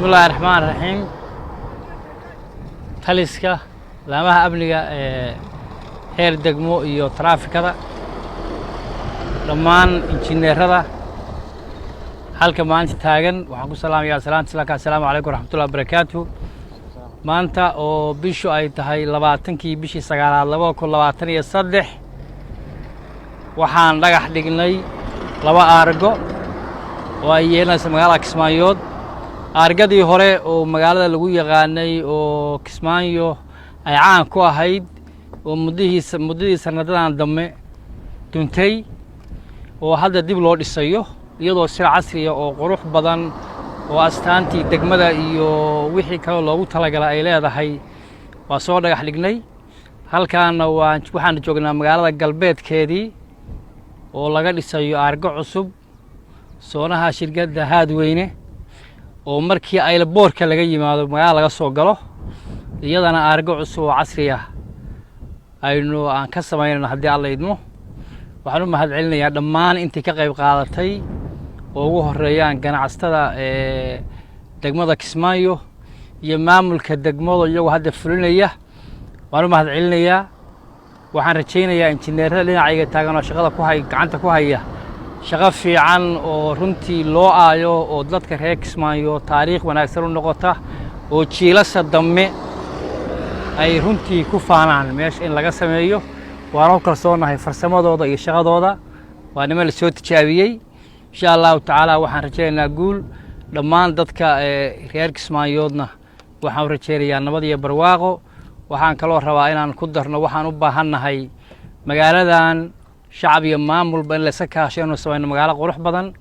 Bismillahi raxmaan raxiim. Taliska laamaha amniga ee heer degmo iyo taraafikada, dhammaan injineerada halka maanta taagan, waxaan ku salaamayaa salaanta islaamka: assalaamu calaykum waraxmatullahi wabarakaatu. Maanta oo bishu ay tahay 20-kii bishii sagaalaad 2023, waxaan dhagax dhignay laba aargo oo ay yeelanaysa magaalada Kismaayood. Aargadii hore oo magaalada lagu yaqaanay oo Kismaayo ay caan ku ahayd, oo muddadii sanadadan dambe duntay, oo hadda dib loo dhisayo, iyadoo sida casriya oo qurux badan oo astaantii degmada iyo wixii kaloo loogu talagalay ay leedahay, waa soo dhagax dhignay. Halkaana waxaanu joognaa magaalada galbeedkeedii oo laga dhisayo aargo cusub, soonaha shirkadda Haadweyne, oo markii airportka laga yimaado magaalada laga soo galo, iyadana aargo cusub oo casri ah aan ka samaynayno haddii Alla idmo. Waxaan u mahad celinayaa dhammaan intii ka qayb qaadatay, oo ugu horeeyaan ganacsatada ee degmada Kismaayo iyo maamulka degmada iyagoo hadda fulinaya. Waan u mahad celinayaa. Waxaan rajaynayaa injineerada dhinacayga taagan oo shaqada ku hay gacanta ku haya, shaqo fiican oo runtii loo aayo oo dadka reer Kismaayo taariikh wanaagsan u noqota, oo jiilasha dambe ay runtii ku faanaan meesha in laga sameeyo. Waan ku kalsoonahay farsamadooda iyo shaqadooda, waa niman la soo tijaabiyey. Insha Allahu tacaala waxaan rajaynaynaa guul. Dhammaan dadka reer Kismaayoodna waxaan u rajaynayaa nabad iyo barwaaqo. Waxaan kaloo rabaa inaan ku darno, waxaan u baahannahay magaaladan shacab iyo maamulba in layska kaasho inuu samayno magaalo qurux badan.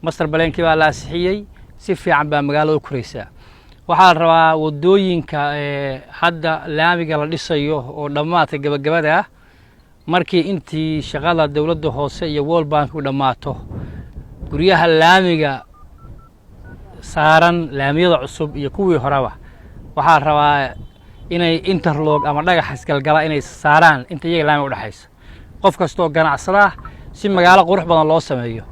Master plankii baa la ansixiyey, si fiican baa magaalada u koraysaa. Waxaa la rabaa waddooyinka hadda laamiga la dhisayo oo dhammaadka gabagabada ah, markii intii shaqada dowladda hoose iyo World Bank u dhammaato, guryaha laamiga saaran, laamiyada cusub iyo kuwii horeba, waxaa la rabaa inay interlock ama dhagax isgalgala inay saaraan inta iyaga laamiga udhexaysa, qof kastoo ganacsada ah, si magaalo qurux badan loo sameeyo.